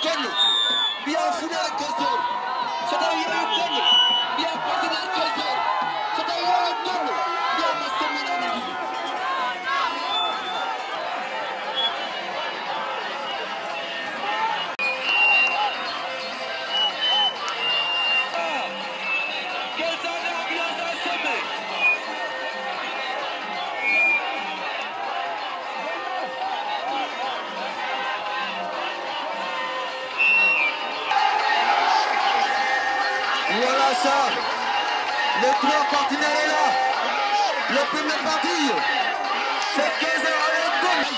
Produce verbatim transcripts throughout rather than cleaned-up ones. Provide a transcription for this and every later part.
Gonno, mbiya Fuɗeere Cosor. So tawi yeewi Gonno, mbiya Partenaire Cosor. So tawi yeewi Gonno, mbiya Master Minani. Voilà ça. Le grand partenaire est là. Le premier parti, c'est quinze heures avec Gonno.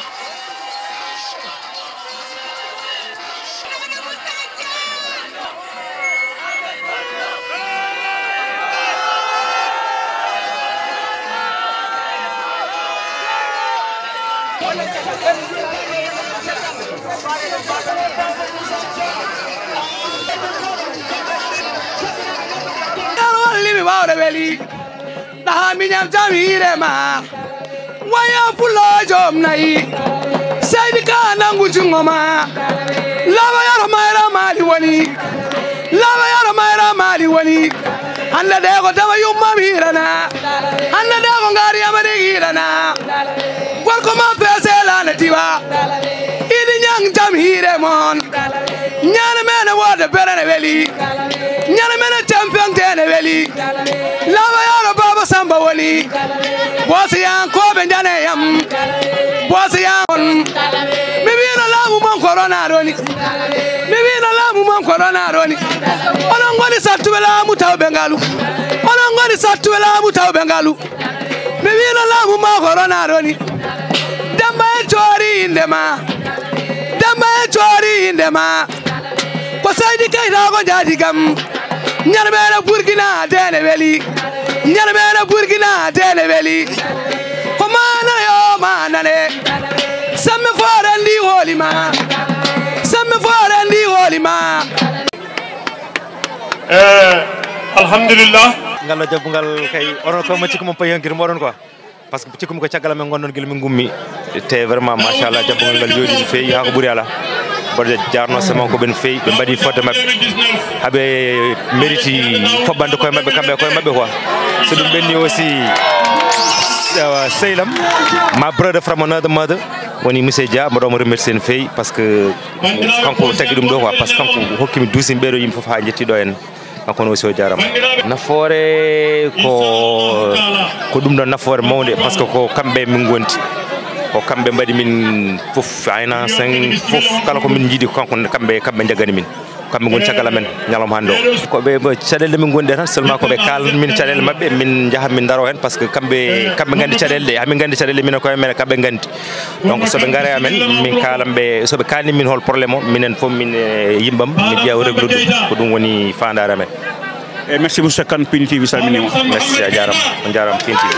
Ɗaha miñam jam hiire ma. Waya Pullo joom nayi. Seydi Ka nangu jungo ma. Laawa yoro mayra Mali woni. Laawa yoro mayra Mali woni. Hande de ko tawa yummam hiirana. Hande de ko ngari Amérique hiirana. Gorko ma peese laana diwa. Idi Ñaŋ jam hiire mon. Ñaana men wooda berene weli. Ñaana men champion tene weli. Laawa yoro Baba Samba woni. Boosayankooɓe njane yam. Boosayan on. Mi wiino laamu mon ko Ronaldo ni. Mi wiino laamu mon ko Ronaldo ni. Onon ngoni sattuɓe laamu tawɓe ngalu. Onon ngoni sattuɓe laamu tawɓe ngalu. Mi wiino laamu ma ko Ronaldo ni. Demba e coori inde ma. Demba e coori inde ma. Ko Seydi Keyta ko jaati kam. Ñande men Burkina tene weli. Ñande men Burkina tene weli. Ko mana yo manane. Samme foore ndi hooli ma. Samme foore ndi hooli ma. Eh, alhamdulillah. Ngal ɗo jabbungal kay, onon koye mo cikku mon payi hankkiri moɗon quoi. Parce que cikkumi ko caggal amen gonɗon gila min gummi. Te vraiment machallah, jabbungal ngal yooɗi no feewi haa ko ɓuri ala. Mboɗo jarno sema ko ɓen feewi, ɓe mbaɗi fodde maɓɓe. Haɓe meriti foɓɓande koye maɓɓe kamɓe e koye maɓɓe quoi. So ɗum ɓenni aussi, awa, sehlam, my brother from another mother, woni monsieur Dia, mboɗo mo remercier no feewi parce que kanko tagi ɗum ɗo quoi, parce que kanko hokkimi duusimi ɓeɗo yimɓe fof haa jetti ɗo en. Kanko no aussi o jarama. Nafoore ko, ko ɗum ɗon nafoore mawnde, parce que ko kamɓe min gondi. Ko kamɓe mbaɗi min fof, ayna sen fof, kala ko min jiiɗi ko kanko, kamɓe, kamɓe jaggani min. Kamɓe ngoni caggal amen ñalawma hannde o. Ko ɓe, ɓe caɗeele min ngoni ɗe tan, seulement ko ɓe kaalana min caɗeele maɓɓe, min njaha min ndaro heen, parce que kamɓe, kamɓe nganndi caɗeele ɗe, hamin nganndi caɗeele minen koye men, kamɓe nganndi. Donc so ɓe ngari amen, min kaalan ɓe, so ɓe kaalni min hol problème o, minen fof min e yimɓam, min ƴeewa reglude ɗum. Ko ɗum woni faandaare amen. E merci, monsieur Kane, Pini T V salminiima. Merci, a jaaraama, on jaaraama, Pini T V.